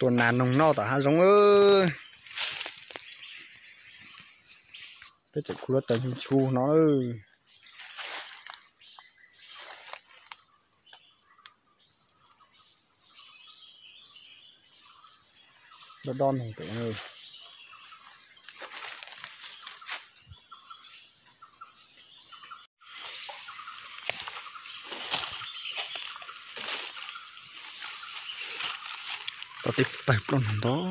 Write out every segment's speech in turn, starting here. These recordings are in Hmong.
Tua nas noog noj tom hav zoov. Peb tseem kuj lub taws nchu nchu no. Dob dob noog pem. Tau tib pawg plaub noog ntau.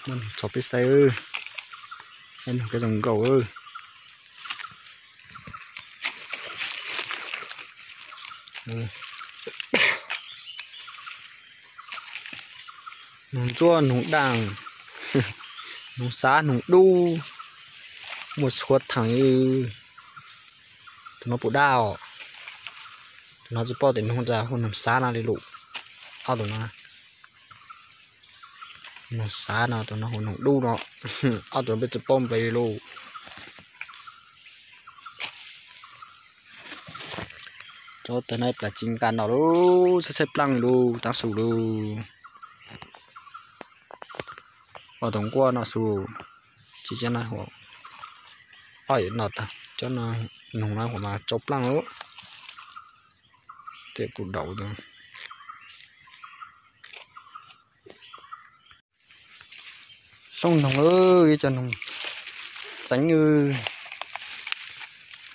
Muab noog tso peb saib. Noog kab zoo nkauj. Noog ntsuab, noog daaj, noog xav, noog dub, muaj txhua theem li. Tus no puas dab os? Tus no tsis paub tias noog dab hu noog xav no li lus. Ob tus no, noog xav no, tus no hu noog dub no. Ob tus no peb tsis paub npe li lus. Cov taws no plam tsis nqa no lus, tshaib tshaib plaaj lus, taab su lus. Ob tus nquab no su, tsis tsia no hu, ob yam no tag, cov noog no hu mas tsau plaaj lawm. Tej kuj daus. Loob noog, ib co noog txeev,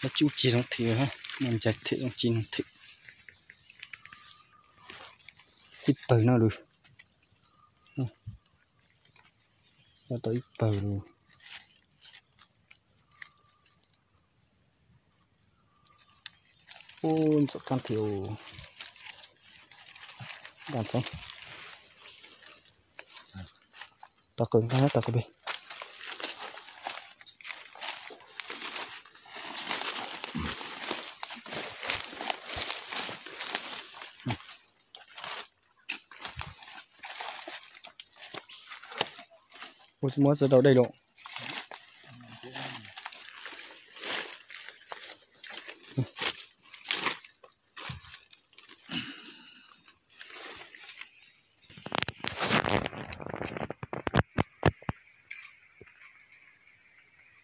lawv tsis ua cig zoo them, mus ncaig them zoo cig noog them. Ib pawg no lawm, tau ib pawg lawm. Ub, ntxim qab thiab. Tau qws nqaij, tau qws pem. Ua tsis muab txawv rau dej lawm.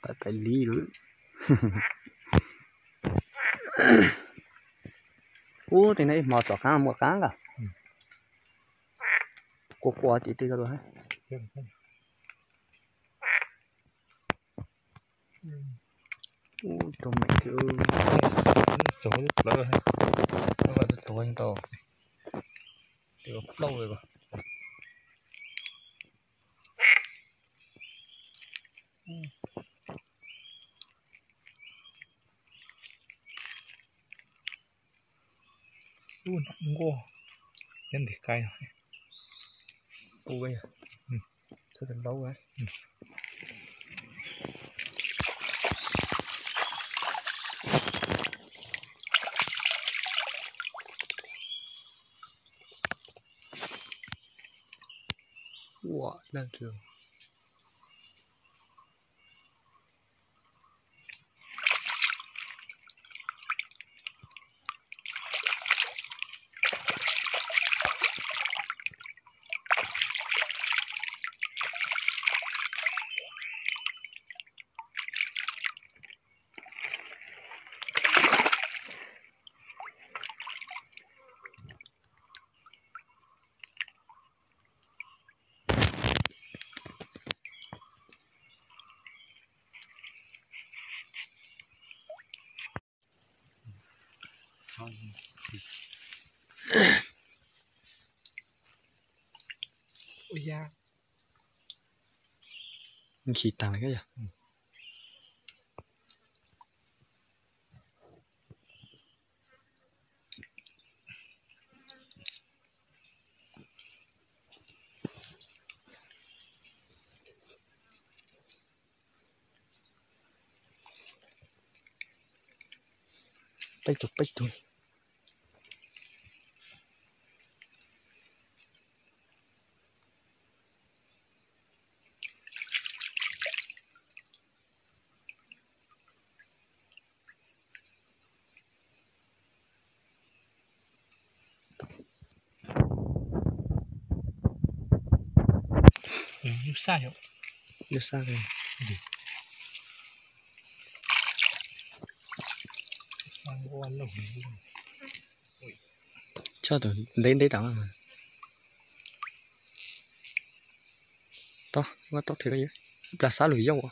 Qaim qaim li lawm. Ub, tej no ib hmo tom qaab muaj qaab nqa. Quaj quaj tim tej ko. Ub, tau meem thiab. Txog lub plawv, txog tau, plaub li. Ub, nquab, nyob ntim qai. Ub, txhob laub. Ua, leej twg. Nkhis taag li yog. Peb tug, peb tug. Xa yom. Yog xa kawg. Tso tus ntev ntev tas. Tau, muab tau thiab, plas xab lus yauj.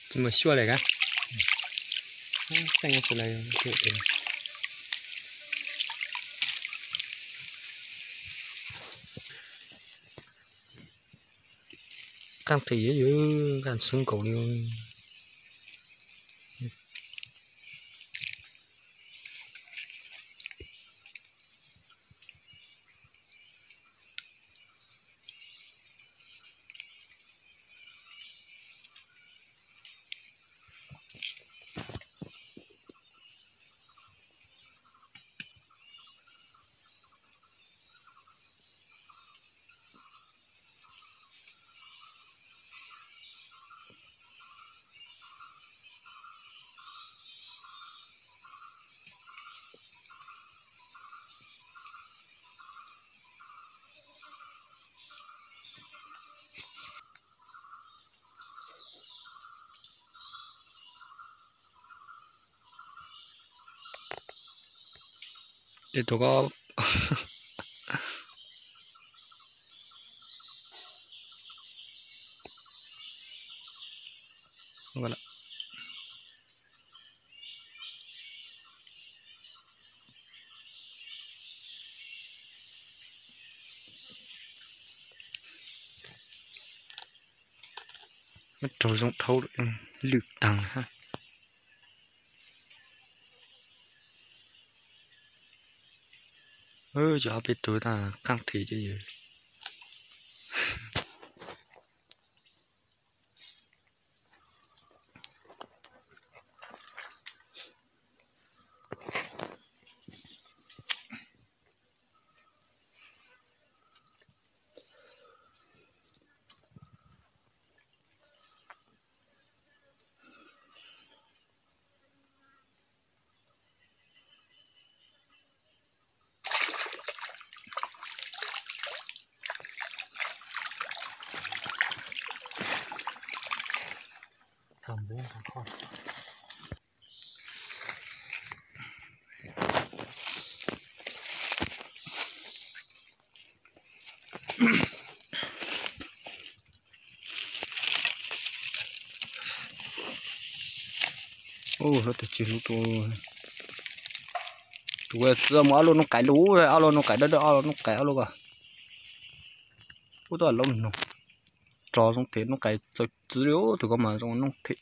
Tsis mus xyuas li ka. Xeej tsis lawm. Qaj thim yuav yuav nqaj xwb nkaus li. Tus ko Raug zoo dhau lwm taag hab. Cov ob peb tug tag qaab thim ces yog Ub, lub twg tsis hlub tus, tus txwv mus ob lub noob qais lug, ob lub noob qais dawb dawb, ob lub noob qais ob lub ko. Ub, tuaj lub noog, rog zoo tes noob qais txawv txwv li, tus ko mas zoo noob them.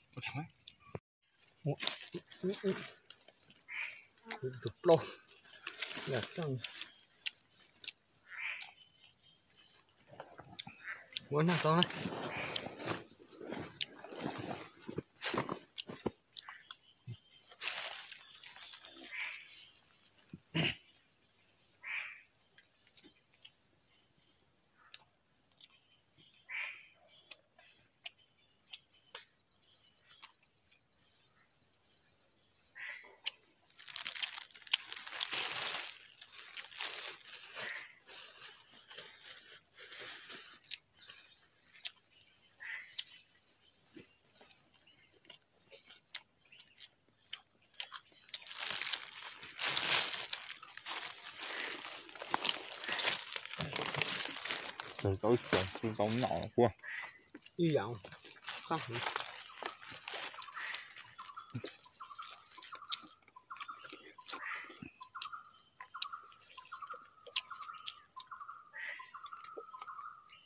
Tau nom ua ib yam.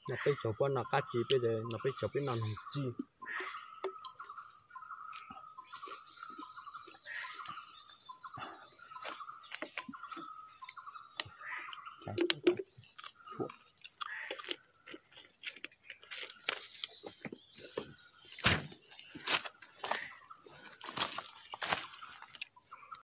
No peb caug puab noj qab tsi, peb no peb caug peb noj noog tsi.